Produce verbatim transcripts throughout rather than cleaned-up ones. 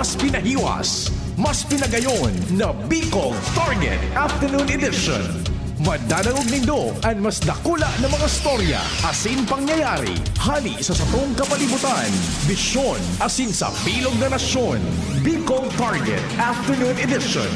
Mas pinahiwas, mas pinagayon na Bicol Target Afternoon Edition. Madadangog nindo an mas dakula na mga storya asin pangyayari hali sa satong kapalibutan, bisyon asin sa bilog na nasyon. Bicol Target Afternoon Edition.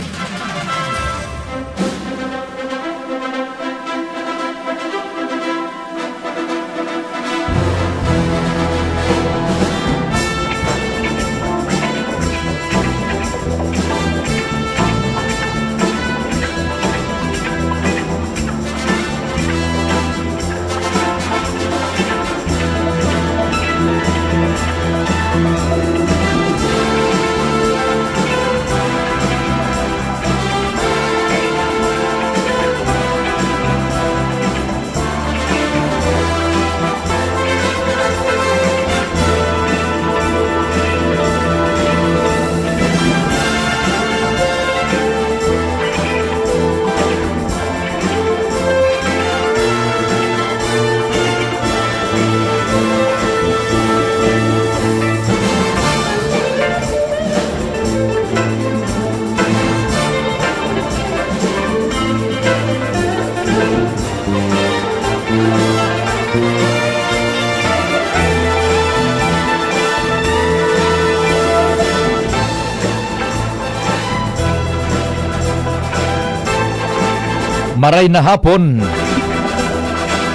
Maray na hapon.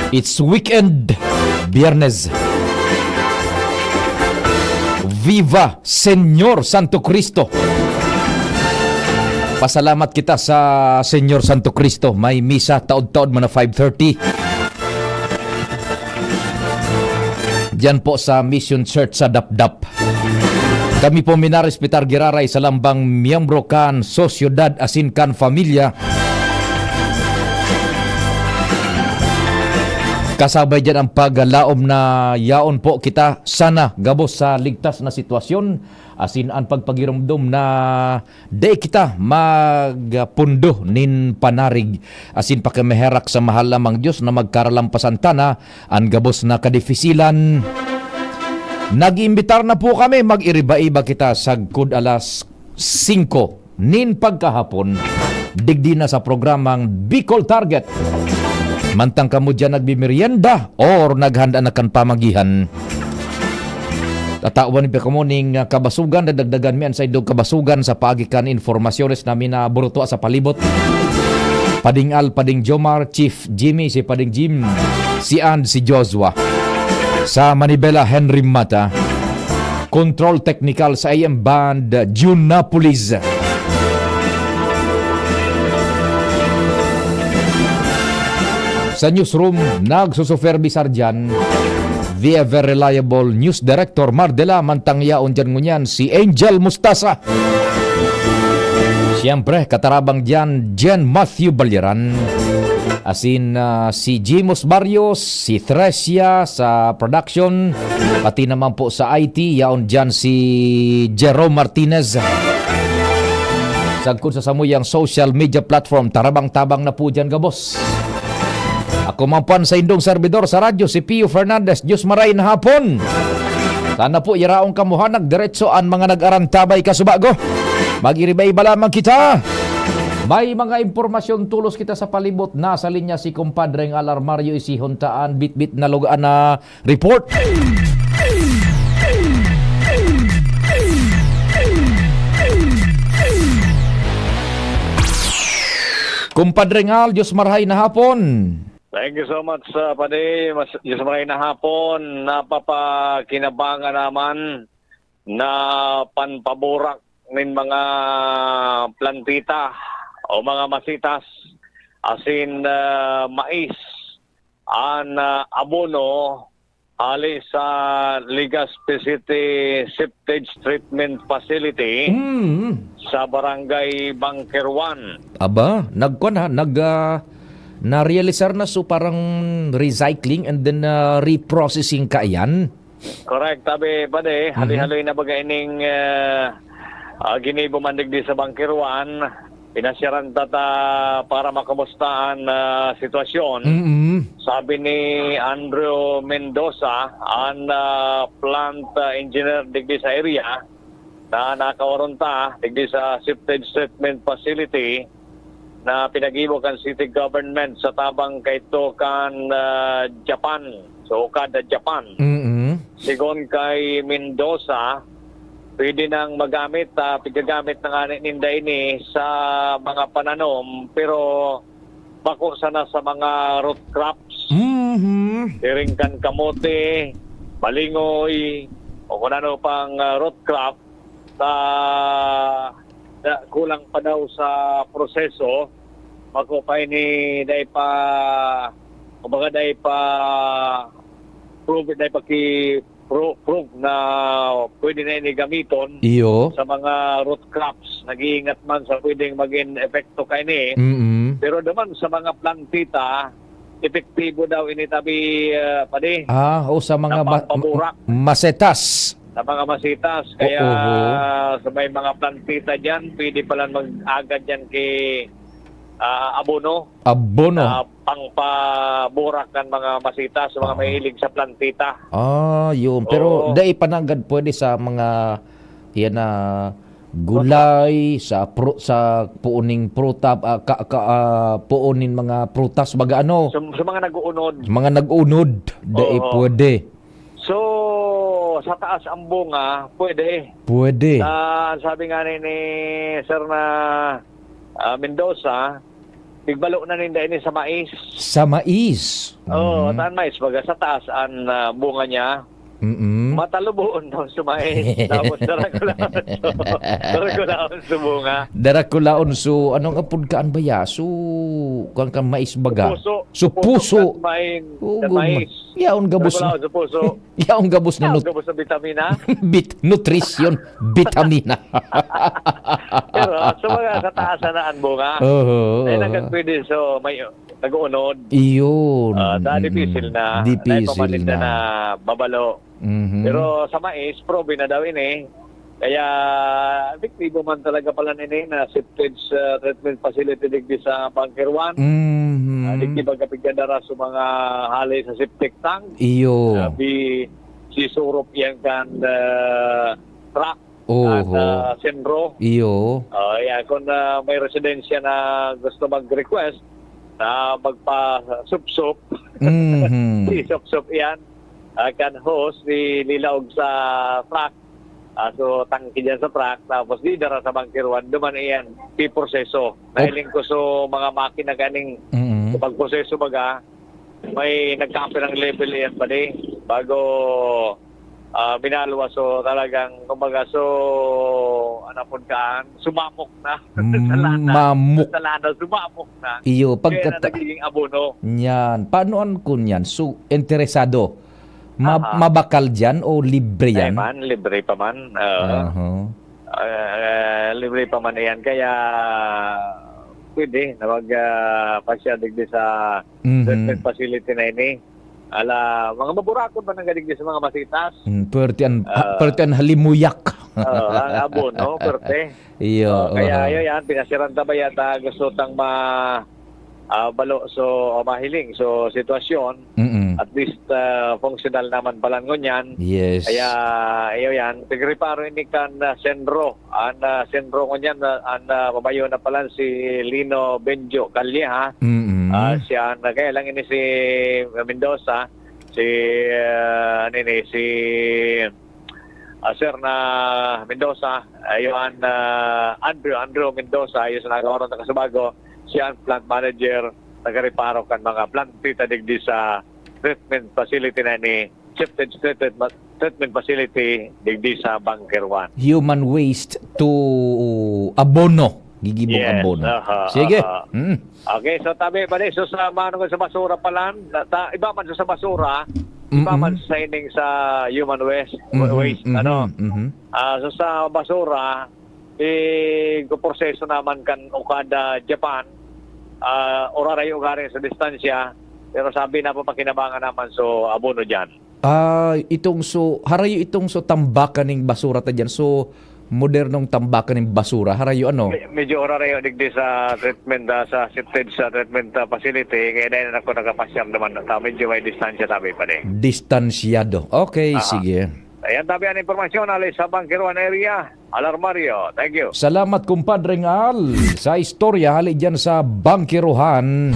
It's weekend, Biyernes. Viva Señor Santo Cristo! Pasalamat kita sa Señor Santo Cristo. May misa taod-taod man na five thirty. Diyan po sa Mission Church sa Dapdap. Kami po minarespetar giraray sa lambang miyembro kan sosyedad asin kan pamilya. Kasabay diyan ang paglaom na yaon po kita sana gabos sa ligtas na sitwasyon asin an pagpagiromdom na dai kita magpundo nin panarig asin pakimaherak sa mahal namang Dios na magkaralampasan ta na an gabos na kadifisilan. Nag-iimbitar na po kami, mag-iriba-iba kita sagkod alas singko nin pagkahapon, digdi na sa programang Bicol Target. Mantang kamo diyan nagmimerienda or naghanda na kan pamagihan, tatawan mi pa kamo ning, ah, kabasogan, dadagdagan mi an saindong kabasogan sa paagi kan impormasyones na minaburutua sa palibot. Pading Al, Pading Jomar, Chief Jimmy, si Pading Jim, si And, si Joshua. Sa Manibela, Henry Mata. Control technical sa A M band, June Napolis. Sa newsroom, nagsusuperbi si Arjan. The ever reliable news director, Mardela, mantang yaon diyan ngunyan si Angel Mustasa. Siyempre, katarabang diyan, Jen Matthew Balyaran. Asin, ah, si Jimos Barrios, si Thresia sa production, pati naman po sa I T, yaon diyan si Jerome Martinez. Sagkod sa samuyang social media platform, tarabang-tabang na po diyan gabos. Ako man po an saindong serbidor sa radyo, si Pio Fernandez. Diyos maray na hapon. Sana po iraon kamo ha nagdiretso an mga nag-arantabay kasubago. Mag-iriba-iba lamang kita. May mga impormasyon tulos kita sa palibot. Nasa linya si Kumpadreng Al Armario, isihon ta an bitbit na lugaan na report. Kumpadre Ngal, Diyos marhay na hapon. Thank you so much, uh, Padi. Mas, Diyos marhay na hapon. Napapakinabangan naman na panpaburak nin mga plantita o mga masitas asin, ah, mais an, ah, abono hali sa Legazpi City Septage Treatment Facility Mm. sa Barangay Bunker One. Aba, nagkuan ha, nag, ah, na-realisar na, so parang recycling and then, ah, reprocessing kaiyan? Correct, tabi, padi. Mhm. Haloy-haloy na baga ining, ah, ah, ginibo man digdi sa Bunker One. Pinasyaran ta ta para makamusta an, ah, sitwasyon. Mm. Sabi ni Andrew Mendoza, an, ah, plant, ah, engineer digdi sa area, na nakawaron ta digdi sa Sewage Treatment Facility na pinaggibo kan city government sa tabang kaidto kan, ah, Japan, sa Okada, Japan. Mm. Sigon kay Mendoza, pwede nang magamit, ah, pigagamit na nga ninda ini sa mga pananom, pero bako sana sa mga root crops. Mhm. Siring kan kamote, malingoy, o kung ano pang, ah, root crop sa, sa kulang pa daw sa proseso, bako pa ini dai pa, kumbaga dai pa prove, dai pa ki-, pro-, prove na pwede na ini gamiton Iyo. sa mga root crops. Nag-iingat man sa pwedeng maging epekto kaini. Mm-mm. Pero naman sa mga plantita, epektibo daw ini tabi, ah, padi. Ah, o sa mga Sa ma-, pampaburak. masetas. Sa mga masitas. O, Kaya oho. sa may mga plantita diyan, pwede palang mag-agad yan kay, ah, abono. Abono. Ah, pangpaburak kan mga masitas, sa mga Oo. mahilig sa plantita. Ah, yun. Pero Oo. dai pa nanggad pwede sa mga, yan na, gulay, sa pru-, sa puoning pruta, ah, ka-, ka-, ah, puoning mga prutas, baga ano? Sa, sa mga nag-uunod. Sa mga nag-uunod, dai Oo. pwede. So, sa taas ang bunga, pwede. Pwede. Sa, sabi nga ni, ni Sir na, ah, Mendoza, pigbalo na ninda ini sa mais. Sa mais? Oo, Mm. sa mais, baga sa taas ang, ah, bunga niya. Mm-mm. Mataluboon daw sa mais. Tapos darakulaon. Darakulaon sa bunga. Darakulaon, so, anong apod kaan baya? So, kan, kan mais baga? Supuso. Supuso. Supuso kan main-, Oo, kan guma-, mais. yaon gabos na. Darakulaon, supuso. Yaon gabos na Yaon nut-, gabos na bitamina. bit-, nutrition, bitamina. Pero sa mga sa taas na ang bunga, Oo, ay, oo. nagkakpwede, so, may nag-uunod. Iyon. Ah, ta-, Mm-mm. dipisil na. Dipisil Dai pa man na. na babalo. Mhm. Pero sa mais, proven na daw ini. Kaya, epektibo man talaga pala nini na septage, ah, treatment facility digdi sa Bunker One. Mhm. Ah, digdi magkapigyan dara sa mga hali sa septic tank. Iyo. Sabi, sisurop yan kan, ah, truck. Oho. At, ah, Senro. Iyo. Ah, yan. Kung, ah, may residensya na gusto mag-request na magpa-supsup, Mhm. isupsup yan. Ah, kan hose, ililaog sa truck. Ah, so, tangke dyan sa truck, tapos didara sa Bunker One, duman iyan, piproseso. Op- Nahiling ko, so, mga makina kaning Mm. pagproseso, baga, may nagkapirang level iyan pa di. Bago, ah, binalwa, so, talagang, kumbaga, so, ano pud kaan, sumamok na. Mm, Sa lana. mamok. Sa lana, sumamok na. Iyo, Kaya na pagkata-, nagiging abono. Yan. Paano an kun yan? So, interesado. Ma-, Aha. mabakal diyan o libre Ay, yan? man, libre pa man. Oo. Aha. Ah, libre pa man yan. Kaya, pwede na mag, ah, pasyal digdi sa Mhm. treatment facility na ini. Ala, mga maburakon man ang gadigdi sa mga masitas. Hmm, pwerte an, ha-, Ah. pwerte an halimuyak. Oo, ang abono, pwerte. Iyo, Oh, kaya oho. ayo yan, pinasiran ta ba yata gusto tang ma-, ah, balo, so, o mahiling. So, sitwasyon, Mm-mm. at least, ah, functional naman palan ngunyan. Yes. Kaya, iyo yan, tigreparo ini kan, ah, Senro. An, ah, Senro ngunyan, ah, an, ah, mabayo na palan si Lino Benjo Calleja. Mm-mm. Ah, siya, na, kaya lang ini si Mendoza, si, ah, ano ini, si, ah, Sir na Mendoza, ah, Johan, ah, Andrew, Andrew Mendoza, yung sa nagawaran na Kasabago, siya ang plant manager, nagareparo kan mga plantita digdi sa treatment facility na ni Septage Treatment, Treatment Facility digdi sa Bunker One. Human waste to abono. Gigibong Yes, abono. aha, Sige. aha. Mm. Okay, so tabi pa rin. So sa, mano sa basura palan, na-, ta-, iba man sa, sa basura, iba Mm-mm. man sa ining sa human waste, Mhm, waste, mhm, ano. mhm. Ah, so sa basura, eh, proseso naman kan Okada, Japan, ah, orarayo garing sa distansya, pero sabi na po pakinabangan naman, so abono dyan. Ah, itong so, harayo itong so tambakan ning basura ta diyan. So, modernong tambakan ning basura. Harayo ano? Me-, medyo orarayo digdi sa treatment, ah, sa septage, sa treatment, ah, facility. Kaya dahil ako nakapasyal naman na tao, medyo may distansya tabi pa din. Distansyado. Okay, Ah. sige. Ayan tabi an impormasyon hali sa Bangkiruan area. Alarmario, thank you. Salamat, kumpadreng Al, sa istorya hali dyan sa Bangkiruhan.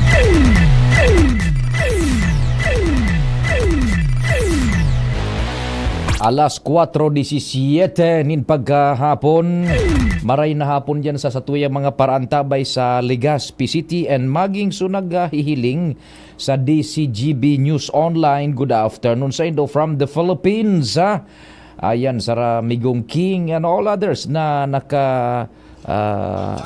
Alas kwatro disisiete nin pagkahapon. Maray na hapon dyan sa satuyang mga paraantabay sa Legazpi City and maging so naghihiling sa D C G B News Online. Good afternoon sa indo from the Philippines, ha? Ayan, sa Ramigong King and all others na naka, ah,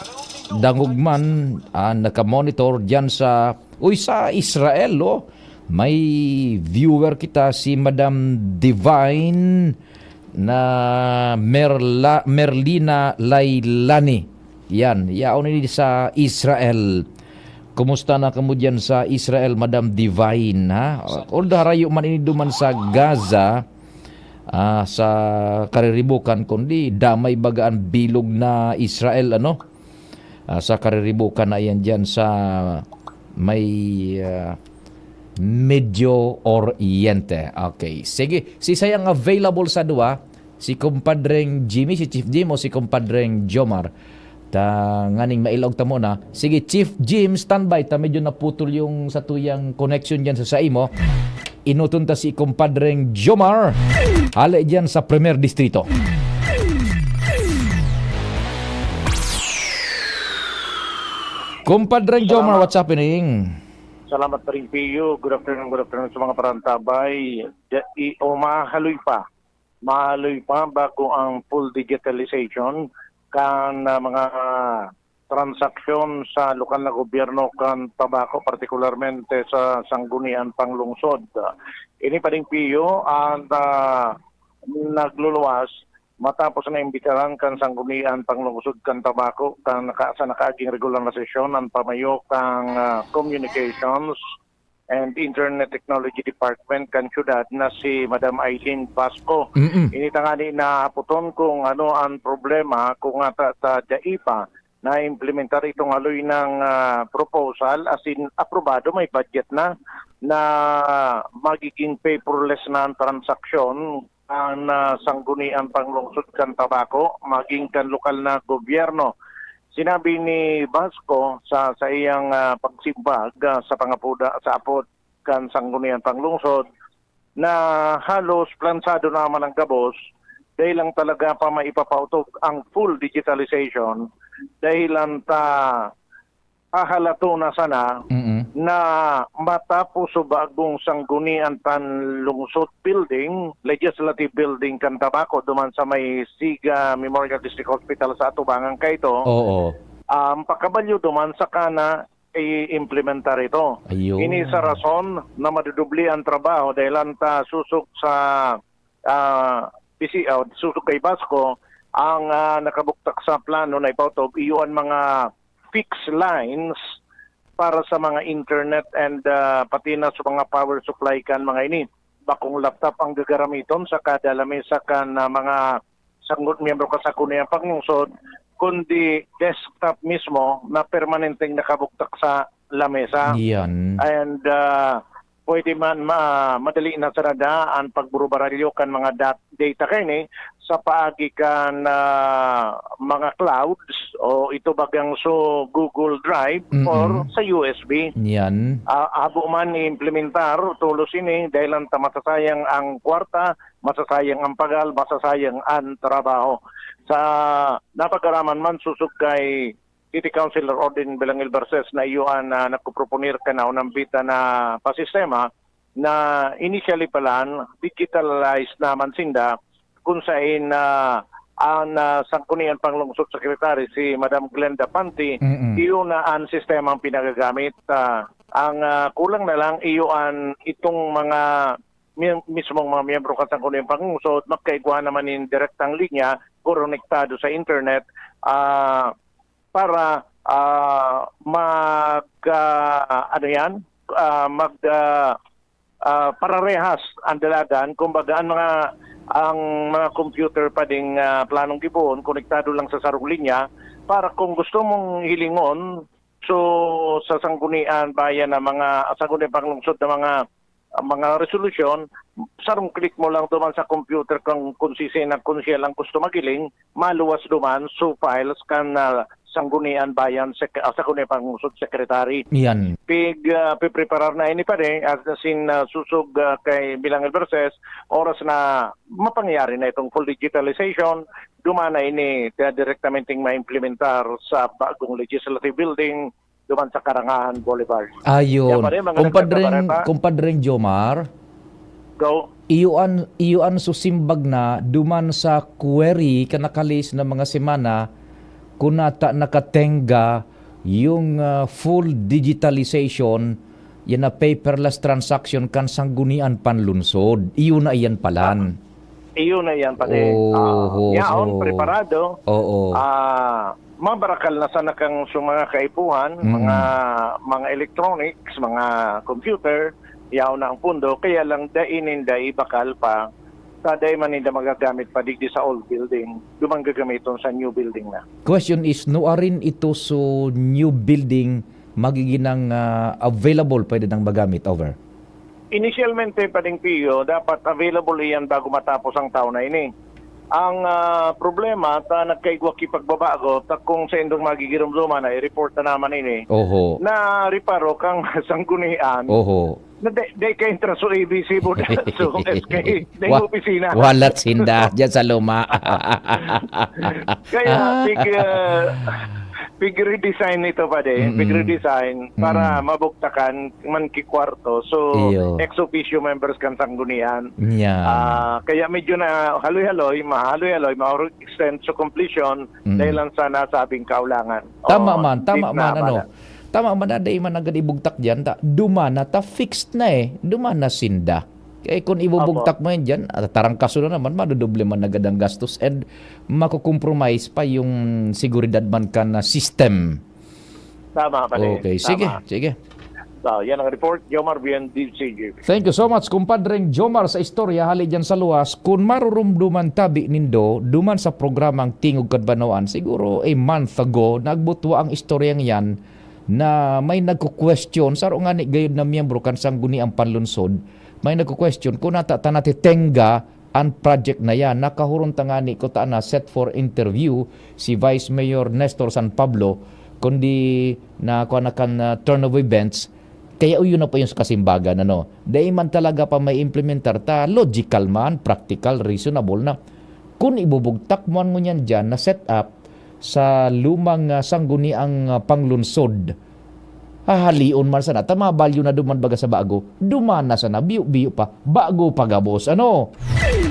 dangog man, ah, naka-monitor dyan sa, uy, sa Israel, oh. May viewer kita, si Madam Divine na Merla-, Merlina Lailani. Yan, yaon ini sa Israel. Kumusta na kamo diyan sa Israel, Madam Divine, ha? Although harayo man ini duman sa Gaza, ah, sa kariribukan, kundi damay baga an bilog na Israel, ano? Ah, sa kariribukan na iyan diyan sa may, ah, Medio Oriente. Okay, sige. Si sayang available sa duwa, si Kumpadreng Jimmy, si Chief Jim o si Kumpadreng Jomar? Ta nganing mailaog ta muna. Sige, Chief Jim, standby ta. Medyo naputol yung satuyang connection diyan sa, sa imo. Inuton ta si Kumpadreng Jomar. Hali diyan sa Primer Distrito. Kumpadreng Jomar, salamat. What's happening? Salamat, Paring Pio. Good afternoon, good afternoon sa mga parantabay. Di, i, o, mahaloy pa. Mahaloy pa bago ang full digitalization kan, ah, mga transaksyon sa lokal na gobyerno kan Tabaco, partikularmente sa Sangguniang Panglungsod. Ini, Paring Pio, ang, ah, nagluluwas matapos na imbitaran kan Sangguniang Panglungsod kan Tabaco kan naka-, sa nakaaging regular na sesyon ang pamayo kan, ah, Communications and Internet Technology Department kan syudad na si Madam Eileen Basco. Mm-mm. Ini tangani na hapoton kung ano ang problema, kung ata ta dai pa na-implementar itong haloy ng, ah, proposal, as in, aprobado, may budget na, na magiging paperless na ang transaksyon ang, ah, Sangguniang Panglungsod kan Tabaco, maging kan lokal na gobyerno. Sinabi ni Basco sa, sa iyang, ah, pagsimbag, ah, sa pangapuda, sa apod kan Sangguniang Panglungsod, na halos plansado naman ang gabos, dahil lang talaga pa maipapautog ang full digitalization, dahil lang ta hahalato na sana Mm-mm. na matapos sa bagong Sangguniang Panlungsod Building, Legislative Building kan Tabaco, duman sa may Siga Memorial District Hospital sa atubangan kaito, Oo. ang pagkabalyo duman sa kana i-implementar ito. Ayun. Ini sa rason na madudubli ang trabaho dahil ang ta susog sa, ah, P C O, susog kay Basco, ang, ah, nakabuktak sa plano na ipautob, iyo ang mga fixed lines para sa mga internet and, ah, pati na sa mga power supply kan mga ini. Bakong laptop ang gagaramiton sa kada lamesa kan, ah, mga sanggot miyembro kan Sangguniang Panglungsod, kundi desktop mismo na permanenteng nakabuktak sa lamesa. Iyan. And, ah, pwede man ma-, madali na sana daa ang pagburubaralyo kan mga dat-, data kaini sa paagi kan, ah, mga clouds o ito bagang so Google Drive Mm-mm. or sa U S B. Iyan. Ah, habo man i-implementar, tolos ini, dahil lang ta masasayang ang kwarta, masasayang ang pagal, masasayang ang trabaho. Sa napagaraman man, susog kay City Councilor Odin Belangil Verses na iyo an, ah, nagpuproponer kan naunang bita na pasistema na initially pa lang, digitalized naman sinda, kung sain, ah, ang, ah, Sangguniang Panglungsod Secretary, si Madam Glenda Panti, Mm-mm. iyo na ang sistema ang pinagagamit. Ah, ang, ah, kulang na lang, iyo an itong mga mi-, mismong mga miyembro kan Sangguniang Panglungsod, magkaigwa naman nin direktang linya, konektado sa internet, ah, para, ah, mag, ah, ano yan, ah, mag, ah, ah, pararehas ang dalagan. Kumbaga, ang mga, ang mga computer pa ding, ah, planong gibohon, konektado lang sa sarong linya, para kung gusto mong hilingon, so, sa Sanggunian Bayan na mga, Sangguniang Panglungsod na mga, mga resolusyon, sarong click mo lang duman sa computer kung, kung siisay na, kung siya lang gusto magiling, maluwas duman sa files kan, ah, Sanggunian Bayan Sec-, ah, Sangguniang Panlungsod Secretary. Yan. Pig, ah, pipreparar na ini pa rin, as in, ah, susog, ah, kay Bilang Verses, oras na mapangyari na itong full digitalization, duman na ini, ah, direktamenteng maimplementar sa bagong legislative building, duman sa Karangahan Boulevard. Ayun. Yan pa rin, mga Kumpadreng, nagkakabareta. Kumpadreng Jomar, Go. Iyo an, iyo an susimbag na duman sa query kan nakalis na mga semana, kun nata nakatenga yung, ah, full digitalization, yan na paperless transaction kan Sangguniang Panlungsod. Iyo na iyan palan. Iyo na iyan, pare. Ah, Oho, yaon, so, preparado. Oo. Ah, mabarakal na sana kang sa mga kaipuhan, Mm. mga, mga electronics, mga computer, yaon na ang pundo, kaya lang dai ninda ibakal pa, sa dai man ninda magagamit pa digdi sa old building, duman gagamiton sa new building na. Question is, nuarin ito so new building magiging nang, ah, available, pwede nang magamit, over? Initialmente, Pading Pio, dapat available iyan bago matapos ang taon na ini. Ang, ah, problema, ta nagkaigwa ki pagbabago, ta kung sa indong magigiromdoman na i-report na naman ini, Oho. na reparo kang sanggunian, Oho. na de, de ka intra so A B C mo dahil so S K, na Wa-, yung opisina. Walat sinda dyan sa luma. Kaya, Ah. big, ah, big redesign ito, pare. Mm-mm. Big redesign para Mm. mabugtakan man ki kwarto. So, Iyo. ex officio members kan sanggunian. Yeah. Ah, kaya medyo na haloy-haloy, mahaloy-haloy, ma-extend sa completion Mm. dahil lang sa nasabing kaulangan. Tama Oo, man, tama big na man, ano. bala. Tama man, ah, dai man nanggad ibugtak diyan, ta, duman na ta, fixed na eh. Duman na sinda. Eh, kung ibubugtak Opo. mo yan diyan, ah, tarangkaso na naman, madodoble man nanggad ang gastos and makukompromise pa yung seguridad man kan, ah, system. Tama, pare. Okay, sige, Tama. sige. So, yan ang report, Jomar Bien, D C G. Thank you so much, kumpadreng Jomar, sa istorya hali diyan sa luwas. Kun marurumduman tabi nindo, duman sa programang Tingog kan Banwaan, siguro a month ago, nagbutwa ang istoryang yan na may nagko-question, saro ngani gayod na miyembro kan Sangguniang Panlungsod, may nagko-question kung nata ta natitenga an project na yan. Nakahuron ta ngani kuta na set for interview si Vice Mayor Nestor San Pablo, kundi na kuha na kan, ah, turn of events, kaya uyo na pa yung sa kasimbagan, ano. Dai man talaga pa may implementar ta, logical man, practical, reasonable na. Kun ibubugtak mo an ngunyan dyan na set up sa lumang, ah, sangguniang, ah, panglungsod, hahalion man sana, ta mabalyo na duman baga sa bago, duman na sana, biyo-biyo pa, bago pa gabos, ano?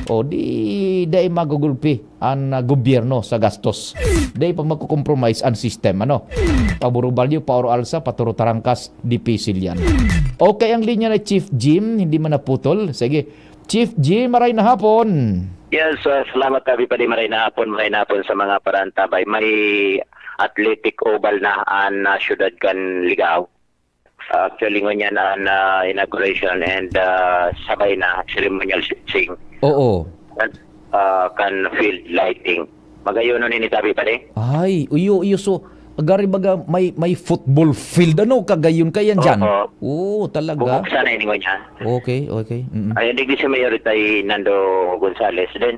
O di, dai magugulpi an, ah, gobyerno sa gastos. Dai pa magko-compromise an system, ano? Paburo balyo, paoro alsa, paturo tarangkas, dipisil yan. Okay, ang linya ni Chief Jim, hindi man naputol. Sige, Chief Jim, maray na hapon. Yes, ah, salamat, Abi Padi. Maray na hapon, maray na hapon sa mga parantabay. May athletic oval na an, ah, siyudad kan Ligao. Actually, ngunyan an, ah, inauguration and, ah, sabay na ceremonial switching. Oo. Kan, ah, kan field lighting. Magayon nun ini, Abi Padi. Ay, uyo, uyo. So, gari baga may, may football field, ano, kagayon kayan dyan? Oo. Oo, talaga? Bubuksan na ini ngunyan. Okay, okay. Mm-mm. Ayun, digdi si Mayor Itay Nando Gonzales din.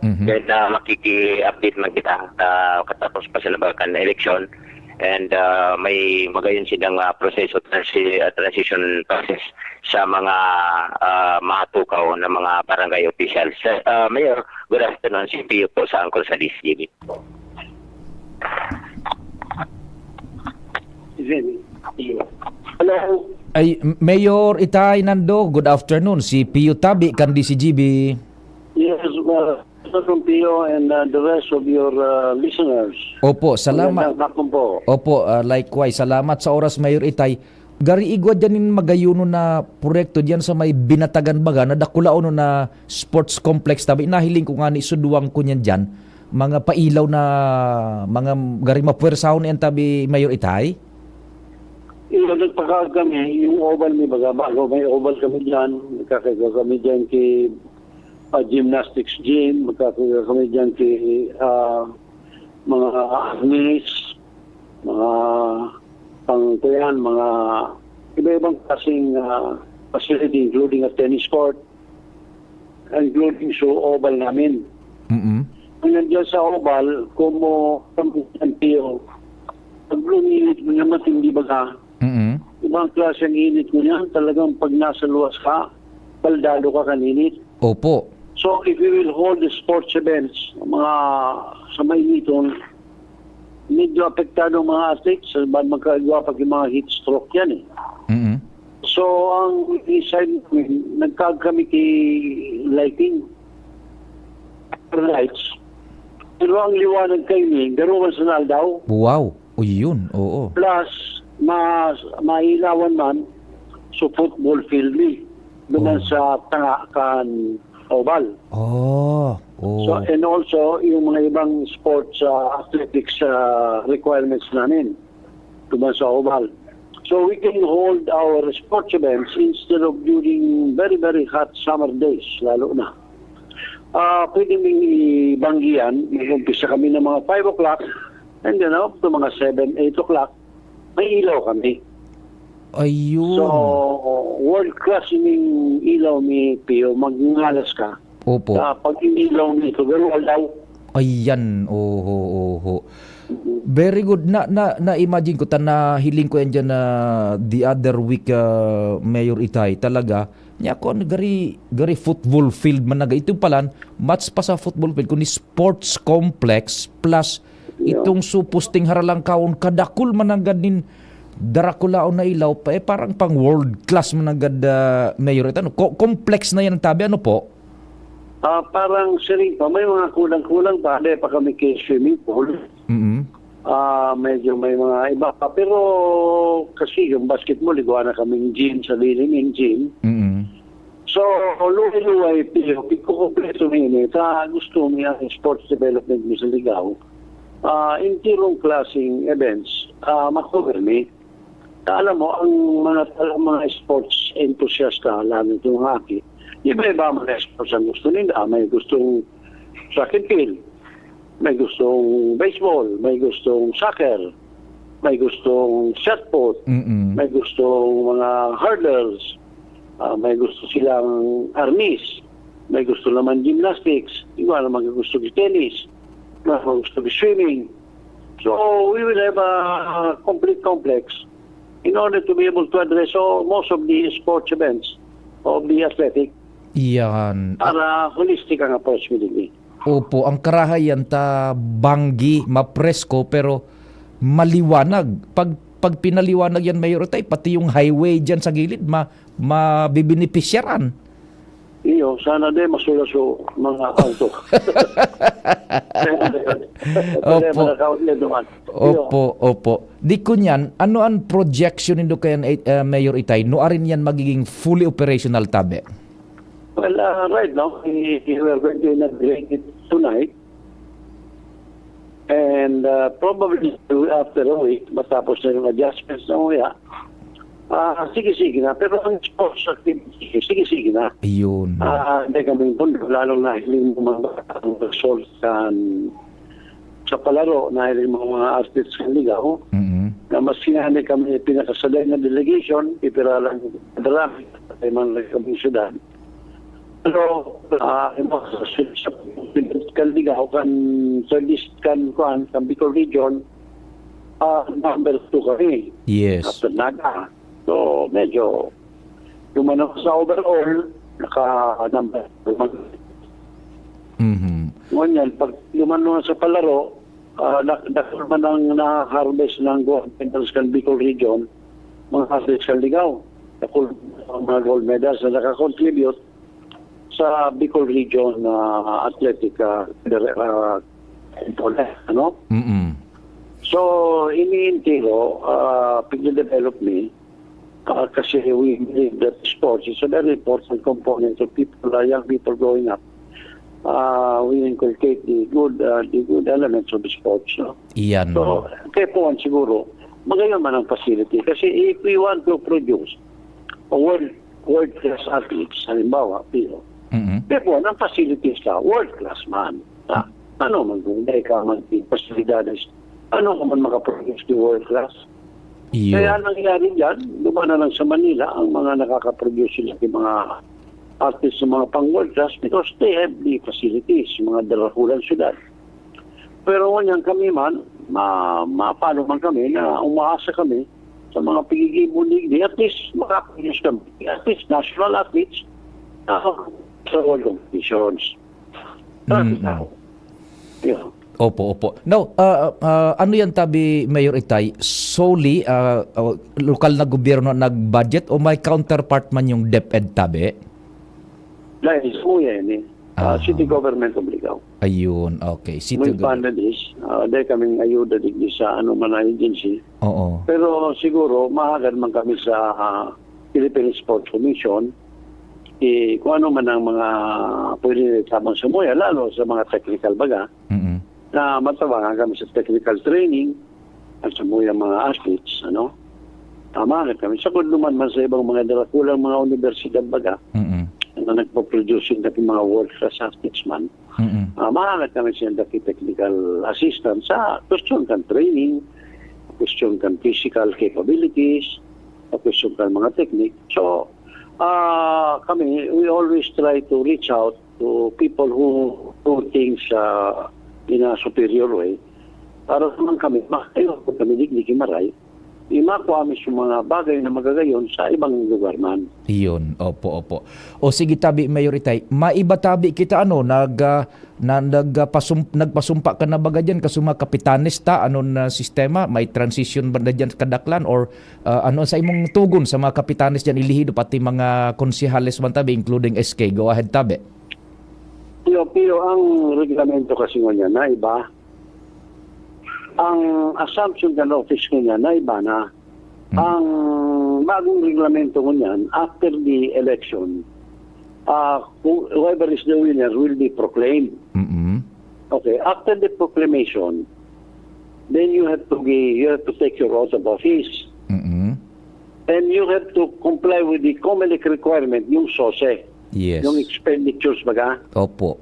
Mhm. Then, ah, makiki-update man kita, ah, katapos pa sa nabakan na eleksyon. And, ah, may magayon silang, ah, proseso, transi-, ah, transition process sa mga, ah, matukaw na mga barangay officials. Ah, Mayor, good afternoon. Si Pio po sa Angkol sa D C G B. Hello. Ay, Mayor Itay Nando, good afternoon. Si Pio Tabi kan D C G B. Yes, uh, Sir Pompeo and, uh, the rest of your, uh, listeners. Opo, salamat. Magandang hapon po. Opo, ah, likewise. Salamat sa oras, Mayor Itay. Gari igwa diyan nin magayonon na proyekto diyan sa may Binatagan baga, na dakulaon na sports complex tabi. Nahiling ko ngani, sudwang ko niyan diyan. Mga pailaw na, mga gari mapuwersahon na yan tabi, Mayor Itay? Yung nagpakaag kami, yung oval, may baga, bago may oval kami diyan, nagkakagawa kami diyan kay, ah, gymnastics gym, magkakagawa kami diyan kay, ah, mga arnis, mga pang, kuyan, mga iba-ibang klaseng, ah, facility, including a tennis court, including sa oval namin. Mm-mm. Ngayon dyan sa oval, kung mo, kung ang P O, pag luminit mo naman, hindi baga, Mm-mm. ibang klase ang init mo yan, talagang pag nasa luwas ka, baldado ka kaninit. Opo. So, if we will hold the sports events, mga sa mainiton, medyo apektado ang mga athletes, sa bad magkagawa pag yung mga heat stroke yan eh. Mm-mm. So, ang side namin, nagkag kami ki lighting. Lights. Pero ang liwanag kayo ni, garo man sa aldaw. Wow. O yun, oo. Plus, mas mailawan man, so football field ni. Duman Oh. sa tanga kan oval. Oh, oh. So, and also, yung mga ibang sports, ah, athletics, ah, requirements namin. Duman sa oval. So, we can hold our sports events instead of during very, very hot summer days, lalo na. Ah, pwede ming ibanggihan, mag-umpisa kami ng mga five o'clock, and then up to mga seven, eight o'clock, may ilaw kami. Ayun. So, world class yung ilaw ni Pio, magngalas ka. Opo. Ah, pag inilaw nito, pero aldaw. Ayan, oho, oho. Mhm. Very good. Na, na, na-imagine ko, ta nahiling ko yan dyan na the other week, ah, Mayor Itay, talaga, niya ko, gari, gari football field man naga. Ito palan, match pa sa football field, kundi sports complex plus Yeah. itong supposed ting haralangkaon, kadakul man nanggad nin darakulaon na ilaw, pa, eh, parang pang world class man nanggad, ah, Mayor Itay. Ano, co-, complex na yan ang tabi, ano po? Ah, parang siring pa, may mga kulang-kulang pa. Ade pa kami kay swimming pool. Mm. Ah, medyo may mga iba pa. Pero kasi yung basketball, igawa na kaming gym, sarili ming gym. Mm. So, luway-luway, pero pagkukumpleto mi ini, ta gusto mi ang sports development mi sa Ligao. Ah, entirong klaseng events, ah, makover mi. Alam mo, ang mga, ang mga sports enthusiast na, lalo itong hockey, iba-iba ang mga sports ang gusto nila. May gustong track and field, may gustong baseball, may gustong soccer, may gustong shot put, Mm-mm. may gustong mga hurdles, ah, may gusto silang arnis, may gusto naman gymnastics, iba naman gusto tennis, iba naman gusto swimming. So, we will have a complete complex in order to be able to address all, most of the sports events of the athletic. Iyan. Para holistic ang approach mi digdi. Opo, ang karahay yan ta banggi, mapresko, pero maliwanag. Pag, pag pinaliwanag yan, Mayor Itay, pati yung highway dyan sa gilid, ma-, mabibenepisyaran. Iyo, sana di masulaso mga auto. Opo. Problema na kaon niya duman. Iyo. Opo, opo. Di ko niyan, ano ang projection nindo kayan, eh, eh, Mayor Itay? No, arin yan magiging fully operational tabi? Well, uh, right now, we, we are going to inaugurate it tonight. And, uh, probably after a week, matapos na yung adjustments na uya, ah, sige-sige na. Pero ang sports activity, sige-sige na. Ayun. Ah, hindi kami mundo, lalong nahiling mo mga bata ang result kan, sa palaro, nahiling mo mga artists kan Ligao, Mm-mm. na mas sinanay kami pinakasaday na delegation, pipira lang, darami, sa man lang kami syudad. Pero, ah, yung mga sa, sa, sa kan Ligao, kan, sa list kan, kuan, kan Bicol Region, ah, number two kami. Yes. After Naga. So, medyo, yung ano sa overall, naka-number two man. Mhm. Ngunyan, pag yung ano sa palaro, ah, na-, dakul man ang na-harvest ng gold medals kan Bicol Region, mga athletes kan Ligao. Dakul ang mga gold medals na nakakontribute sa Bicol Region, ah, athletic, ah, dire-, ah, ano? Mm-mm. So, ini entero, ah, pigde-develop mi, ah, kasi we believe that sports is a very important component of people, ah, young people growing up. Ah, we inculcate the good, ah, the good elements of the sports, no? Iyan. So, kaya po, siguro, magayon man ang facility. Kasi if we want to produce a world, world-class athletes, halimbawa, Pio, Mm-mm. kaya po, ang facilities ka, world-class man. Ah, ano man kung hindi ka man, pasilidades, ano ka man makaproduce di world-class? Iyo. Kaya ang nangyayari dyan, duman na lang sa Manila ang mga nakaka-produce sila ng mga artists sa mga pang-world class because they have the facilities, mga darakulang syudad. Pero ngunyan kami man, ma-, mapano man kami na umaasa kami sa mga pigigibon ni, at least makaproduce kami. At least national athletes, ah, sa world competitions. Mm, mm. Yeah. Opo, opo. Now, ah, ah, ano yan tabi, Mayor Itay? Solely, ah, ah, lokal na gobyerno nag-budget o may counterpart man yung DepEd tabi? Dahil sa yan eh. Ah, ah. City government of Ligao. Ayun, okay. City government. We funded this. Ah, dahil kaming ayuda digdi sa ano man na agency. Oo. Pero siguro, mahagad man kami sa, ah, Philippine Sports Commission. Eh, kung ano man ang mga pwede tabang sa muya, lalo sa mga technical baga, mm-mm, na matabangan kami sa technical training at sa muya mga athletes, ano? Tama na kami. Sa kung duman man sa ibang mga darakulang mga universidad baga, mm-mm, na nagpo-produce ng mga world-class athletes man, mm-mm, ah, mahangat kami sa technical assistance sa question kan training, question kan physical capabilities, sa question kan mga technique. So, ah, kami, we always try to reach out to people who do things, ah, in a superior way. Para naman kami, makayo kami digdi ki maray, di makua mi sa mga bagay na magagayon sa ibang lugar man. Iyon, opo, opo. O sige tabi, Mayor Itay, maiba tabi kita, ano, nag, ah, na, nag, ah, pasum-, nagpasumpa ka na baga dyan, kaso mga kapitanes ta, ano na sistema, may transition ba na dyan kadaklan, or, ah, ano sa imong tugon sa mga kapitanes dyan, Elegido, pati mga konsehales man tabi, including S K? Go ahead tabi. Pio, Pio, ang reglamento kasi ngunyan na iba. Ang assumption kan office ngunyan na iba na. Mm. Ang bagong reglamento ngunyan, after the election, ah, who-, whoever is the winner will be proclaimed. Mm-mm. Okay, after the proclamation, then you have to be, you have to take your oath of office. Mm-mm. And you have to comply with the COMELEC requirement, yung SOSE. Yes. Yung expenditures, baga? Opo.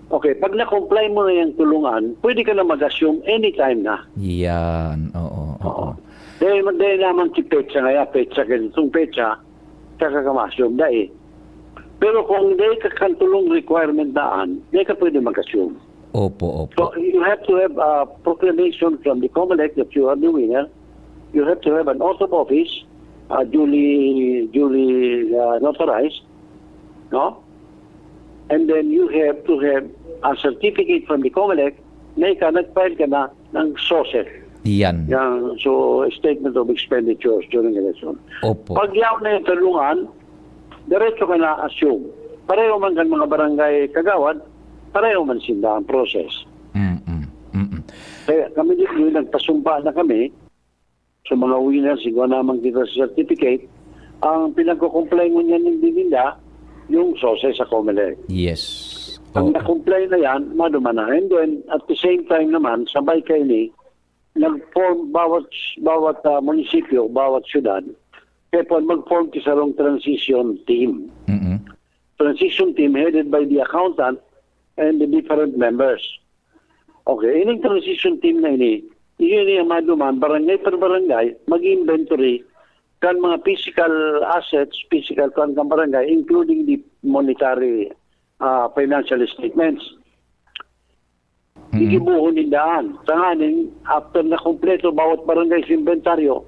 Okay, pag na-comply mo na yung tulungan, pwede ka na mag-assume anytime na. Yan, oo, oo. Oo. Dahil, dahil naman si petsa nga, ya, petsa, ganitong petsa, saka ka ma-assume, dahil. Pero kung dahil ka kan tulong requirement daan, dahil ka pwede mag-assume. Opo, opo. So, you have to have a proclamation from the COMELEC that you are the winner. You have to have an oath of office, uh, duly, duly, uh, notarized, no? And then you have to have a certificate from the COMELEC na ikaw nag-file ka na ng SOSE. Iyan. Yang, so, statement of expenditures during election. Opo. Pag yaon na yung tulungan, diretso ka na assume. Pareho man kan mga barangay kagawad, pareho man sinda ang process. Mm, mm, mm. Kaya kami din, yung nagpasumpa na kami, sa mga winners, igwa naman kita sa certificate, ang pinagko-comply ngunyan ninda, yung SOSE sa COMELEC. Yes. Pag Oo. na-comply na yan, maduman na. And then, at the same time naman, sabay kayo ni, nag-form bawat, bawat, ah, munisipyo, bawat syudad, kaya po mag-form ki sarong transition team. Mm-mm. Transition team headed by the accountant and the different members. Okay, ining transition team na ini, iyon niya maduman, barangay per barangay, mag-inventory kan mga physical assets, physical kan, kan barangay, including the monetary, ah, financial statements. Mm. Gigibuhon nindaan. Tanganing, after na kompleto bawat barangay sa inventaryo,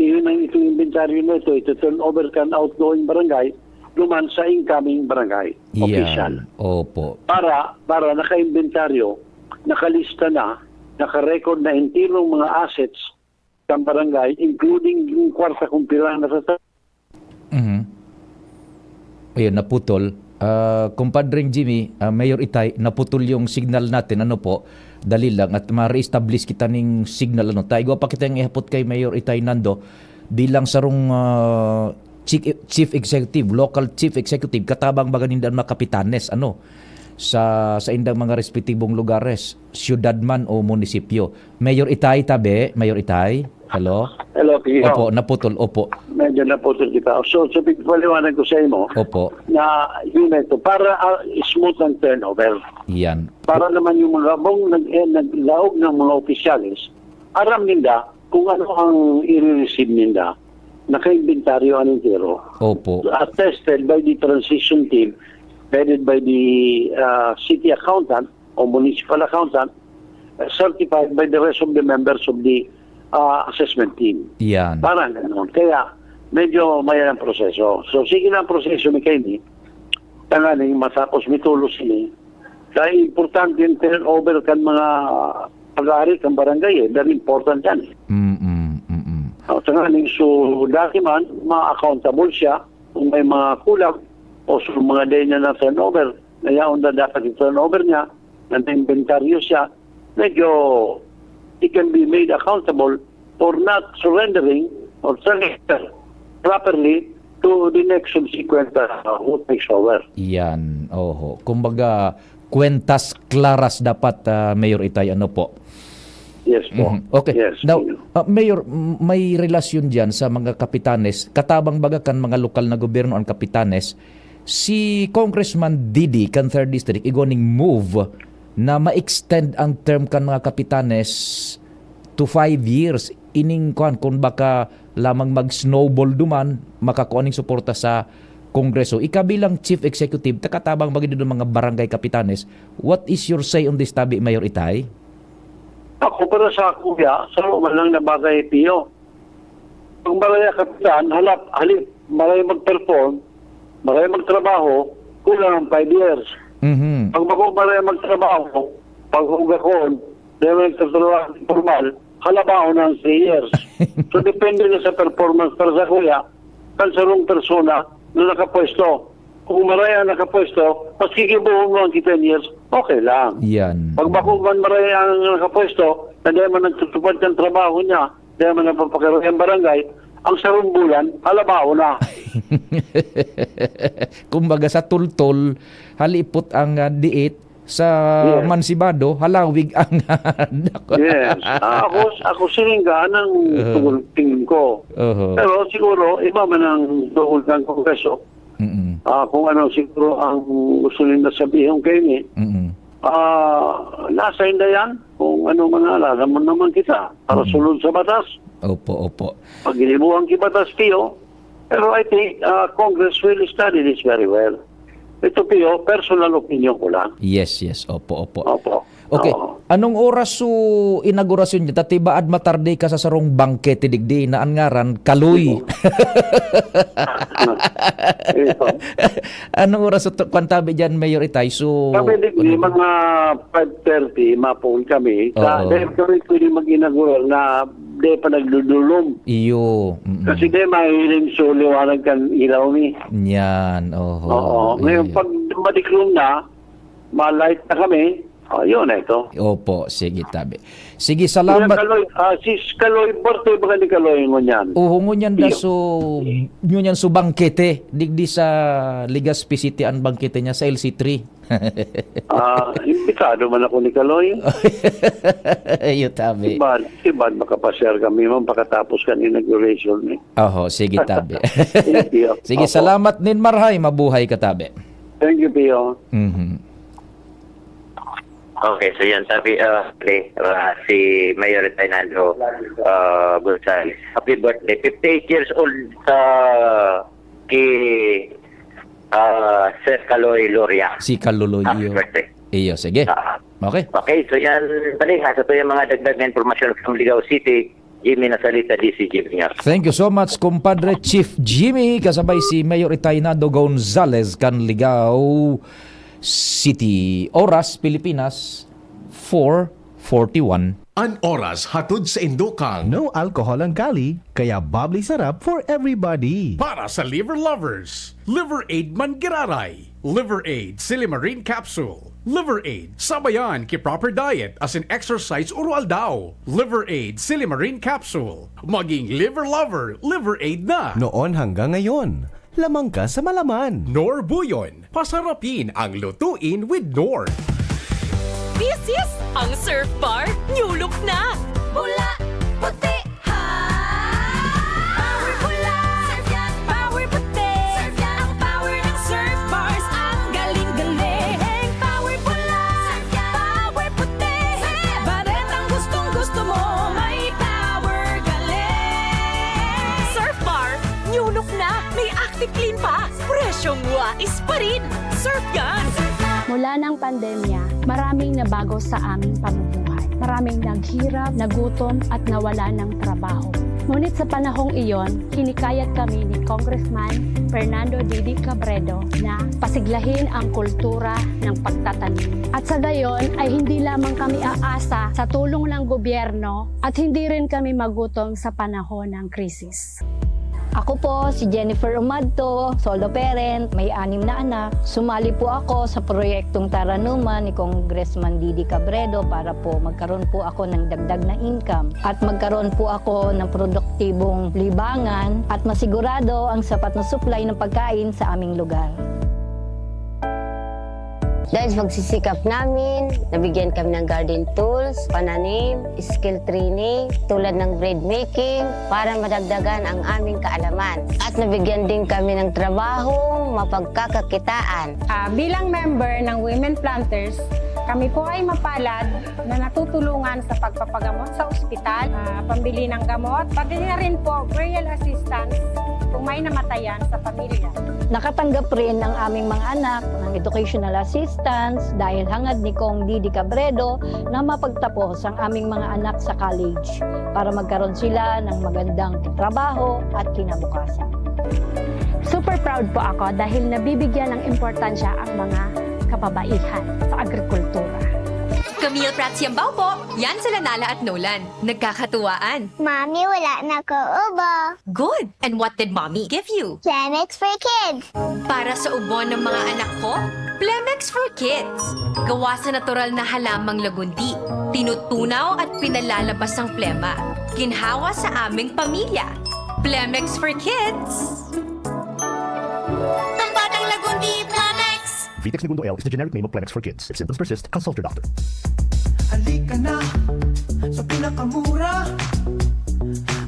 iyon ang itong inventaryo na ito, ito turn over kan outgoing barangay, duman sa incoming barangay Iyan. official. Opo. Para, para naka-inventaryo, nakalista na, naka-record na entirong mga assets kan barangay, including yung kwarta kung pila na sa Mhm. Ayun, naputol. Ah, Kumpadreng Jimmy, ah, Mayor Itay, naputol yung signal natin. Ano po? Dali lang at ma-reestablish kita ning signal. Ano? Tayo pa kitang ihapot kay Mayor Itay Nando bilang sarong, ah, chief, chief executive, local chief executive, katabang baga ninda ang mga kapitanes, ano, sa, sa indang mga respetibong lugares, syudad man o munisipyo. Mayor Itay, tabi, Mayor Itay. Hello? Hello, Pio. Opo, naputol, opo. Medyo naputol kita. So, so pagpaliwanag ko sa imo Opo. na yun na ito, para, ah, smooth ang turnover. Yan. Para naman yung mga habang nag-, eh, naglaog ng mga opisyales, aram ninda kung ano ang i-receive ninda, naka-inventaryo an entero. Opo. Attested by the transition team, headed by the, ah, city accountant o municipal accountant, uh, certified by the rest of the members of the, ah, assessment team. Yan. Parang ganon. Kaya, medyo mayan ang proseso. So, sige lang ang proseso ni Kenny. Tanganing matapos mitulos ini. Kaya importante yung turnover kan mga pag-aari kan barangay eh. Very important yan eh. Mm-mm, mm-mm. O, tanganing, so, dati man, ma-accountable siya kung may mga kulang o so, mga day niya na turnover. Kaya dapat i-turnover niya, nag-inventaryo siya, medyo he can be made accountable for not surrendering or surrender properly to the next subsequent, uh, who takes over. Yan, oho. Kumbaga, cuentas claras dapat, ah, Mayor Itay, ano po? Yes po. Mhm. Okay. Yes, Now, Mayor. ah, Mayor, m- may relasyon diyan sa mga kapitanes. Katabang baga kan mga lokal na gobyerno ang kapitanes. Si Congressman Didi kan third District, igwa ning move na ma-extend ang term kan mga kapitanes to five years. Ining kuwan, kung baka lamang mag-snowball duman, makakua ning suporta sa Kongreso. Ika bilang Chief Executive, ta katabang baga didto mga barangay kapitanes, what is your say on this, tabi, Mayor Itay? Ako, para sa kuya, sa man lang na bagay, Pio. Ang barangay kapitan, halap, halip, maray mag-perform, maray magtrabaho, kulang ang five years. Mhm. Pag bako maray magtrabaho, pag hugakon, dahil nagtatrabaho formal, halabaon na ang three years. So, depende na sa performance para sa kuya, kan sarong persona na nakapwesto. Kung maray ang nakapwesto, maski gibohon mo ang ten years, okay lang. Yan. Pag bako man maray ang nakapwesto, na dahil man nagtutupad ng trabaho niya, dahil man nagpapakaroon ng barangay, ang sarong bulan, halabaon na. Kumbaga sa tultol, halipot ang, ah, diit, sa Yes. mansibado, halawig ang dako. Yes. Ah, ako, ako siring ka, anang Uh-huh. tungkol tingin ko. Uh-huh. Pero siguro, iba man ang tungkol ng Kongreso. Mm-mm. Ah, kung ano siguro ang gusto nila sabihin kayo ni, Mm-mm. ah, nasa inda yan. Kung ano man, alam mo naman kita, para Mm-mm. sunod sa batas. Opo, opo. Pag ginibuhan ki batas, Pio, pero I think, ah, Congress will study this very well. Ito, Pio, personal opinion ko lang. Yes, yes. Opo, opo. Opo. Okay. Oo. Anong oras so inaugurasyon niya? Tatibaad matarde ka sa sarong bangkete digdi na an ngaran, Kaloy. Ito. Anong oras so, kwan tabi dyan, Mayor Itay? So, Kami digdi, ano? mga five thirty, mapoon kami. Sa, Oo. dahil kami pwede mag-inaugural na di pa nagdudulom. Iyo, mm-mm. Kasi di, mahiling so liwanag kan ilaw mi. Yan, oho. Oo. Ngayon, Iyo. pag madiklom na, ma-light na kami, oh, yun na ito. Opo, sige, tabi. Sige, Kuya salamat. Kaloy, ah, si Kaloy, birthday ba ni Kaloy ngunyan? Oo, ngunyan da Iyo. so, ngunyan so bangkete. Digdi sa Legazpi City ang bangkete niya sa L C three. Ah, imbitado man ako ni Kaloy. Iyo, tabi. Si Bad, si Bad, makapasyar kami man pakatapos kan inauguration, eh. Oho, sige, tabi. Thank you. Sige, Opo. salamat nin marhay. Mabuhay ka, tabi. Thank you, Pio. Mhm. Okay, so yan, sabi, ah, ni, ah, si Mayor Fernando, ah, Gonzales. Happy birthday. Fifty-eight years old sa ki, ah, Sir Kaloy Loria. Si Kaloy, Happy iyo. birthday. Iyo, sige. Ah. Okay. Okay, so yan, bali, ha, sa to yung mga dagdag na impormasyon from Ligao City, Jimmy Nasalita, D C Junior. Thank you so much, Compadre Chief Jimmy, kasabay si Mayor Itaynado Gonzales kan Ligao City. Oras, Pilipinas, four forty-one. An oras hatod sa indo kang No alcohol ang Kali, kaya bubbly sarap for everybody. Para sa liver lovers, Liver Aid man giraray. Liver Aid Silimarin Capsule. Liver Aid, sabayan ki proper diet asin exercise oro-aldaw. Liver Aid Silimarin Capsule. Maging liver lover, Liver Aid na. Noon hanggang ngayon, lamang ka sa malaman. Knorr Bouillon, pasarapin ang lutuin with Knorr. This is ang Surf Bar, new look na! Pula, puti, ha! Power pula! Surf yan! Power puti! Surf yan! Ang power ng Surf Bars, ang galing-galing! Power pula! Surf yan! Power puti! Surf yan! Baretang gustong-gusto mo, may power Clean pa, presyong watis pa rin. Surf yan! Mula ng pandemya, maraming nabago sa aming pamumuhay. Maraming naghirap, nagutom at nawala ng trabaho. Ngunit sa panahong iyon, hinikayat kami ni Congressman Fernando Didi Cabredo na pasiglahin ang kultura ng pagtatanim. At sa gayon ay hindi lamang kami aasa sa tulong ng gobyerno at hindi rin kami magutom sa panahon ng krisis. Ako po si Jennifer Umadto, solo parent, may anim na anak. Sumali po ako sa proyektong Taranuman ni Congressman Didi Cabredo para po magkaroon po ako ng dagdag na income at magkaroon po ako ng produktibong libangan at masigurado ang sapat na supply ng pagkain sa aming lugar. Dahil sa pagsisikap namin, nabigyan kami ng garden tools, pananim, skill training, tulad ng bread making, para madagdagan ang aming kaalaman. At nabigyan din kami ng trabahong mapagkakakitaan. Ah, bilang member ng Women Planters, kami po ay mapalad na natutulungan sa pagpapagamot sa ospital, ah, pambili ng gamot, pati na rin po burial assistance kung may namatayan sa pamilya. Nakatanggap rin ang aming mga anak ng educational assistance dahil hangad ni Cong Didi Cabredo na mapagtapos ang aming mga anak sa college para magkaroon sila ng magandang trabaho at kinabukasan. Super proud po ako dahil nabibigyan ng importansya ang mga kababaihan sa agrikultura. Camille Prats Yambao po, yan sila Nala at Nolan. Nagkakatuwaan. Mami, wala na ko ubo. Good! And what did Mommy give you? Plemex for Kids. Para sa ubo ng mga anak ko, Plemex for Kids. Gawa sa natural na halamang lagundi. Tinutunaw at pinalalabas ang plema. Ginhawa sa aming pamilya. Plemex for Kids. Ang batang lagundi, Plemex! Vitex Negundo L is the generic name of Plemex for Kids. If symptoms persist, consult your doctor. Halika na sa pinakamura.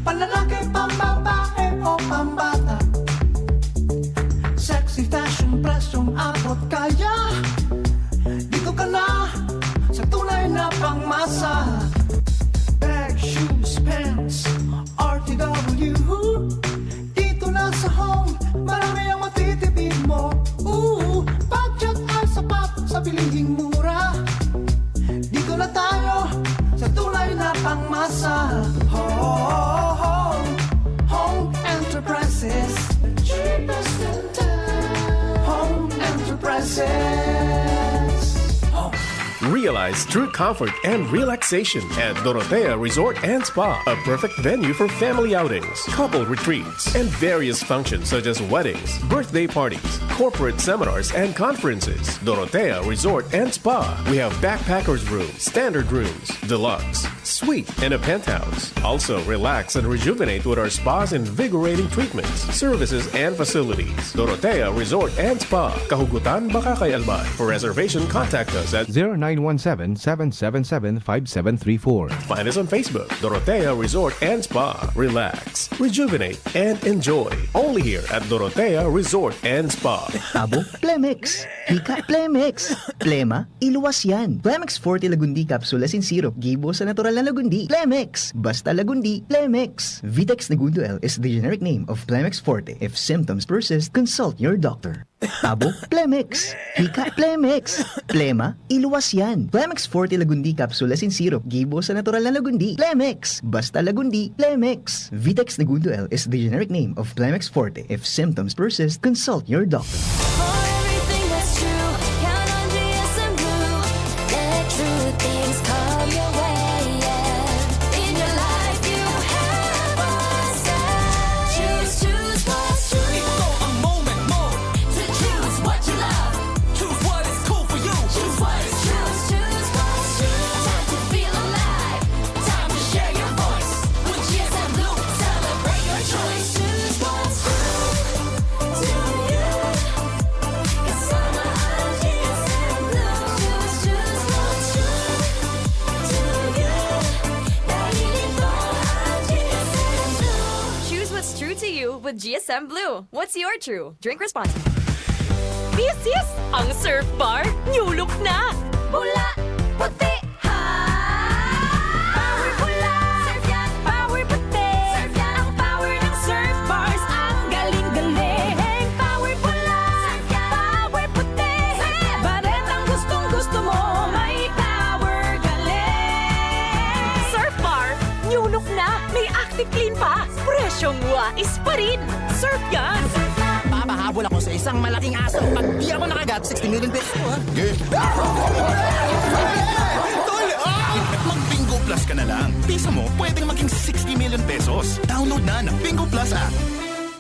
Panlalaki, pambabae o pambata. Sexy fashion, presyong abot kaya. Dito ka na sa tunay na pangmasa. Bag, shoes, pants, R T W. Dito na sa Home, marami ang matitipid mo. Ooh, budget ay sapat sa bilhing mura. Dito na tayo sa tunay na pangmasa. Home, Home Enterprises. The cheapest in town. Home Enterprises. Home. Realize true comfort and relaxation at Dorotea Resort and Spa, a perfect venue for family outings, couple retreats, and various functions such as weddings, birthday parties, corporate seminars, and conferences. Dorotea Resort and Spa. We have backpackers room, standard rooms, deluxe, suite, and a penthouse. Also, relax and rejuvenate with our spa's invigorating treatments, services, and facilities. Dorotea Resort and Spa, Kahugutan, Bacacay, Albay. For reservation, contact us at zero nine one seven, seven seven seven, five seven three four. Find us on Facebook, Dorotea Resort and Spa. Relax, rejuvenate, and enjoy. Only here at Dorotea Resort and Spa. Abo, Plemex. Hika, Plemex. Plema, iluwas yan. Plemex Forte Lagundi Capsule Asin Syrup, gibo sa natural na lagundi. Plemex! Basta lagundi, Plemex! Vitex Negundo L is the generic name of Plemex Forte. If symptoms persist, consult your doctor. Abo, Plemex! Hika, Plemex! Plema, iluwas yan. Plemex Forte Lagundi Capsule Asin Syrup, gibo sa natural na lagundi. Plemex! Basta lagundi, Plemex! Vitex Negundo L is the generic name of Plemex Forte. If symptoms persist, consult your doctor. For everything that's true, count on G S M Blue. Let true things come your way, yeah. In your life, you have a say. Choose, choose what's true. Ito ang moment mo. To choose what you love. Choose what is cool for you. Choose what is true. Choose, choose what's true. Time to feel alive. Time to share your voice. With G S M Blue, celebrate your choice. Choose what's true to you. Kasama ang G S M Blue. Choose, choose what's true to you. Dahil ito ang G S M Blue. Choose what's true to you with G S M Blue. What's your true? Drink responsibly. This is ang Surf Bar New Look na! Pula, puti, ha! Power pula! Surf yan! Power puti! Surf yan! Ang power ng Surf Bars, ang galing-galing! Dunok na! May Active Clean pa! Presyong wais pa rin! Surf yan! Papahabol ako sa isang malaking aso. Pag di ako nakagat, sixty million pesos ko, ha? Tol, ah! Mag-Bingo Plus ka na lang. Piso mo, pwedeng maging sixty million pesos. Download na ng Bingo Plus app.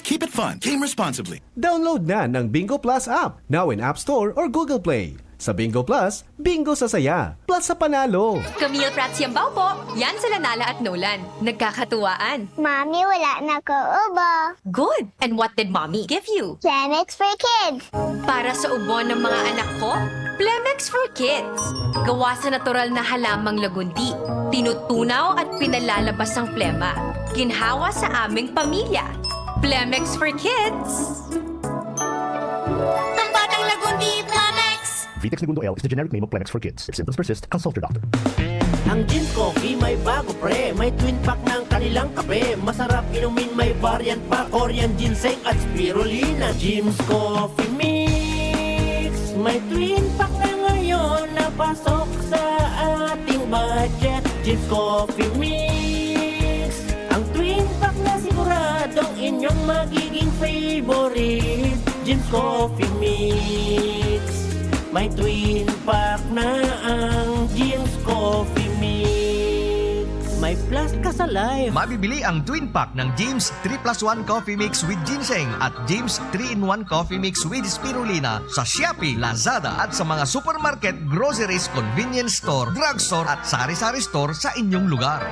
Keep it fun. Game responsibly. Download na ng Bingo Plus app, now in App Store or Google Play. Sa Bingo Plus, bingo sa saya, plus sa panalo. Camille Prats Yambao po. Yan sila Nala at Nolan. Nagkakatuwaan. Mami, wala na ko ubo. Good. And what did mommy give you? Plemex for kids. Para sa ubo ng mga anak ko, Plemex for Kids. Gawa sa natural na halamang lagundi. Tinutunaw at pinalalabas ang plema. Ginhawa sa aming pamilya. Plemex for Kids. Pambatang lagundi, Plemex! Vitex Negundo L is the generic name of Plemex for kids. If symptoms persist, consult your doctor. Ang Jeans Coffee may bago pre, may twin pack ng kanilang kape. Masarap inumin, may variant pa, Korean ginseng at spirulina. Jeans Coffee Mix, may twin pack na ngayon na pasok sa ating budget. Jeans Coffee Mix, ang twin pack na siguradong inyong magiging favorite. Jeans Coffee Mix, may twin pack na ang Jeans Coffee Mix. May plus ka sa life. Mabibili ang twin pack ng James three plus one Coffee Mix with Ginseng at James three-in-one Coffee Mix with Spirulina sa Shopee, Lazada at sa mga supermarket, groceries, convenience store, drugstore at sari-sari store sa inyong lugar.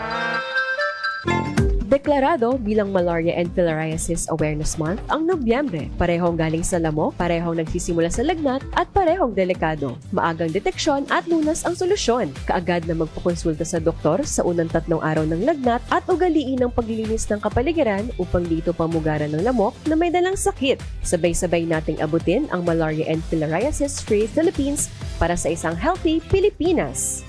Deklarado bilang Malaria and Filariasis Awareness Month ang Nobyembre. Parehong galing sa lamok, parehong nagsisimula sa lagnat, at parehong delikado. Maagang deteksyon at lunas ang solusyon. Kaagad na magpakonsulta sa doktor sa unang tatlong araw ng lagnat at ugaliin ang paglilinis ng kapaligiran upang di ito pamugaran ng lamok na may dalang sakit. Sabay-sabay nating abutin ang Malaria and Filariasis Free Philippines para sa isang healthy Pilipinas.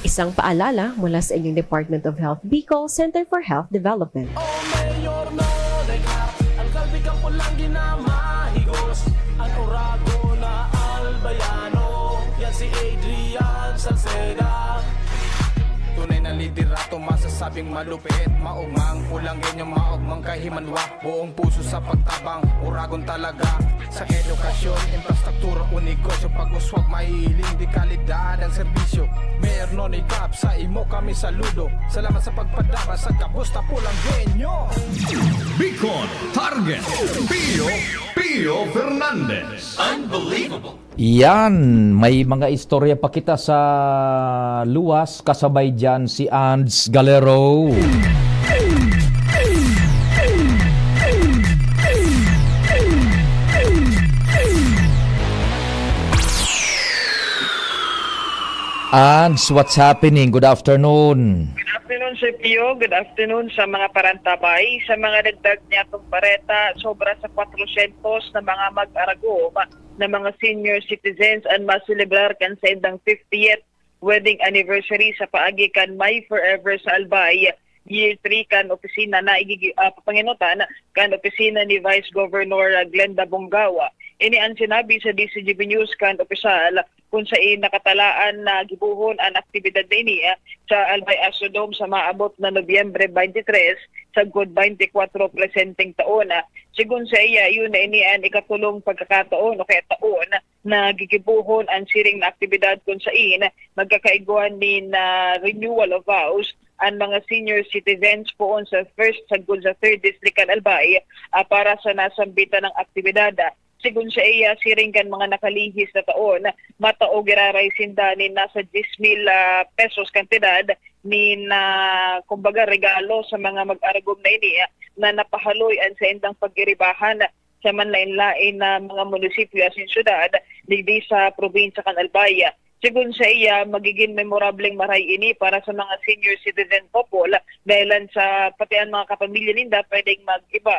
Isang paalala mula sa inyong Department of Health Bicol, Center for Health Development. O Mayor Nonoy Clark, ang kalbi kang pulang ginamahigos. Ang oragon na albayano, yan si Adrian Salceda. Tunay na liderato, masasabing malupit. Maugmang pulang genyo, maugmang kahimanwa. Buong puso sa pagtabang, oragon talaga. Sa edukasyon, infrastruktura o negosyo, pag-uswag, mahihiling de kalidad ang serbisyo. Mayor Nonoy Cap, sa imo kami saludo. Salamat sa pagpadara sa gabos na pulang genyo. Bicol Target, Pio, Pio Fernandez. Unbelievable. Yan, may mga istorya pa kita sa luwas, kasabay dyan si Ands Galero. Ands, what's happening? Good afternoon. Good afternoon, Sir Pio. Good afternoon sa mga parantabay. Sa mga dagdag niyatong bareta, sobra sa kwatrosyentos na mga mag-aragom na mga senior citizens an maselebrar kan saindang fiftieth wedding anniversary sa paagi kan My Forever sa Albay, Year three kan opisina na igigi, ah, papanginutan kan opisina ni Vice Governor Glenda Bongao. Ini an sinabi sa D C G B News kan opisyal kun saen nakatalaan na gibohon an aktibidad na ini, ah, sa Albay Astrodome sa maabot na Nobyembre twenty-three sagkod twenty-four presenteng taon. Sigon saiya, iyo na ini an ikatolong pagkakataon o kaya taon na gigibohon an siring na aktibidad kun sain magkakaigwa nin, ah, renewal of vows an mga senior citizens poon sa first sagkod sa third district kan Albay, ah, para sa nasambitan na aktibidad. Sigon saiya, siring kan mga nakalihis na taon, matao giraray sinda nin nasa diyes mil, ah, pesos kantidad nin, ah, kumbaga, regalo sa mga mag-aragom na ini, ah, na napahaloy an saindang pagiribahan sa manlaen-laen na mga munisipyo asin syudad digdi sa probinsya kan Albay. Sigon saiya, magigin memorableng maray ini para sa mga senior citizen couple dahilan sa pati an mga kapamilya ninda pwedeng mag-iba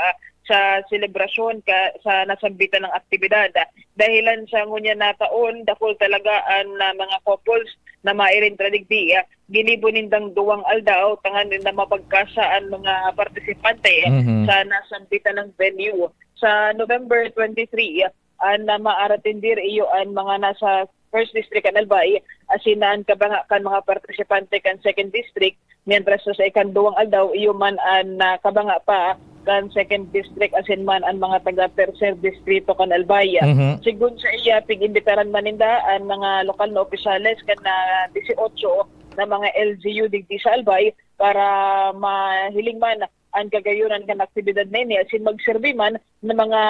sa selebrasyon ka, sa nasambitan na aktibidad. Dahilan sa ngunyan na taon, dakul talaga an, ah, mga couples na mairintra digdi. Ginibo nindang duwang aldaw tanganing na mapagkasya an mga partisipante Mhm. sa nasambitan na venue. Sa November twenty-three, an, ah, maaratindir iyo an mga nasa First District kan Albay, asin na an kabanga kan mga partisipante kan Second District, Mientras sa ikanduwang aldaw, iyo man an, ah, kabanga pa kan Second District asin man an mga taga Tercer Distrito kan Albay. Mhm. Sigon sa iya, pig-imbitaran man ninda an mga lokal na opisyales kan, ah, dieciocho na mga L G U digdi sa Albay para mahiling man an kagayonan kan aktibidad na ini asin magserbi man na mga,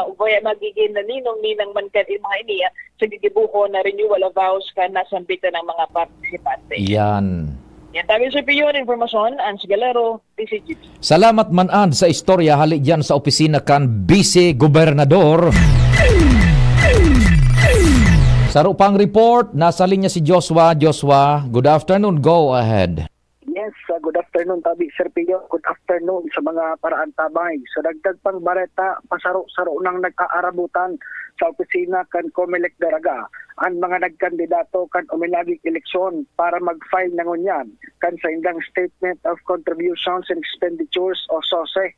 o kaya magiging naninong-ninang man kan mga ini, ah, sa gigibohon na renewal of vows kan nasambit na mga partisipante. Yan. Yan tabi sa piyon, informasyon, Ans Galero, D C G B. Salamat man, Ans, sa istorya hali diyan sa opisina kan Vice Gobernador. Saro pang report, nasa linya si Joshua. Joshua, good afternoon. Go ahead. Yes, uh, good afternoon, Tabi Serpillo. Good afternoon sa mga paraantabay. Sa dagdag pang bareta, pasaro-saro nang nag-aarabutan sa opisina kan Comelec Daraga an mga nagkandidato kan uminaging eleksyon para mag-file na ngunyan kan saindang Statement of Contributions and Expenditures o sose.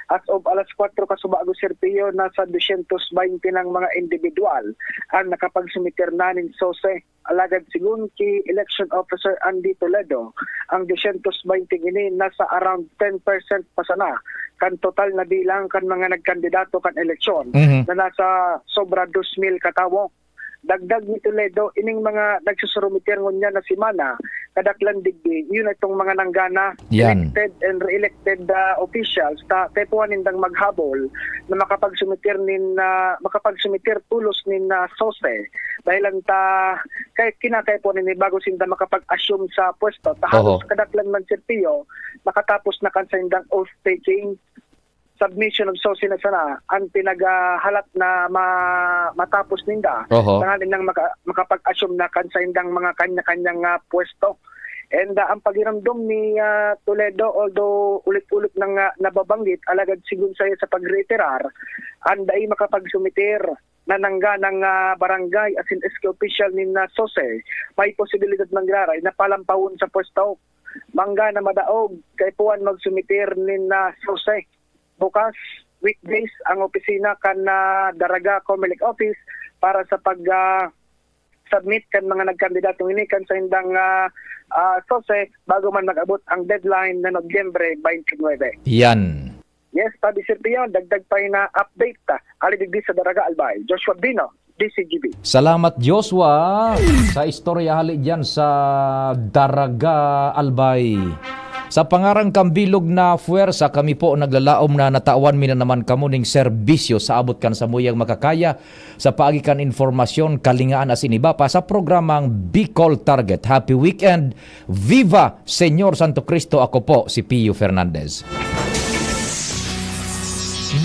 As of alas kwatro kasubago, Serpillo, nasa dosyentos baynte nang mga individual ang nakapagsumiter na nin sose. Alagad sigon ki Election Officer Andy Toledo, ang dosyentos baynte ini nasa around ten percent pa sana kan total na bilang kan mga nagkandidato kan eleksyon Mhm. na nasa sobra dos mil katawo. Dagdag ni Toledo, ining mga nagsusumiter ngunyan na semana, kadaklan digdi, yun itong mga nanggana, Yan. elected and re-elected, ah, officials, ta kaipuhan nindang maghabol na makapagsumiter nin, ah, makapagsumiter tolos nin, ah, sose. Dahilan ta, kay kinakaipuhan nini bago sinda makapag-assume sa pwesto. Ta halos Oho. kadaklan man, Serpillo, makatapos na kan saindang oath-taking, submission of sose na sana an pinaghahalat na ma-, matapos ninda Oho. tanganing nang maka-, makapag-assume na kan saindang mga kanya-kanyang, ah, pwesto. And, ah, ang pagiromdom ni, ah, Toledo, although ulit-ulit nang, ah, nababanggit, alagad sigon saiya sa pagreiterar, an dai makapagsumiter na nangganang, ah, barangay asin S K official nin, ah, sose, may posibilidad manggiraray na palampawon sa pwesto. Manggana madaog, kaipuhan magsumiter nin, ah, sose. Bukas, weekdays, ang opisina kan, ah, Daraga Comelec Office para sa pag, ah, submit kan mga nagkandidatong ini kan saindang, ah, ah, sose bago man mag-abot ang deadline na Nobyembre twenty-nine. Yan. Yes, Tabi Serpillo, dagdag pa na update ta. Ali digdi sa Daraga Albay, Joshua Bino, D C G B. Salamat, Joshua, sa istorya hali diyan sa Daraga Albay. Sa pangaran kan bilog na puwersa, kami po naglalaom na natawan mi na naman kamo ning serbisyo sa abot kan samuyang makakaya sa paagi kan informasyon, kalingaan asin iba pa sa programang Bicol Target. Happy weekend! Viva Señor Santo Cristo! Ako po si Pio Fernandez.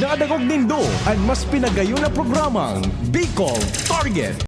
Nadangog nindo an mas pinagayon na programang Bicol Target.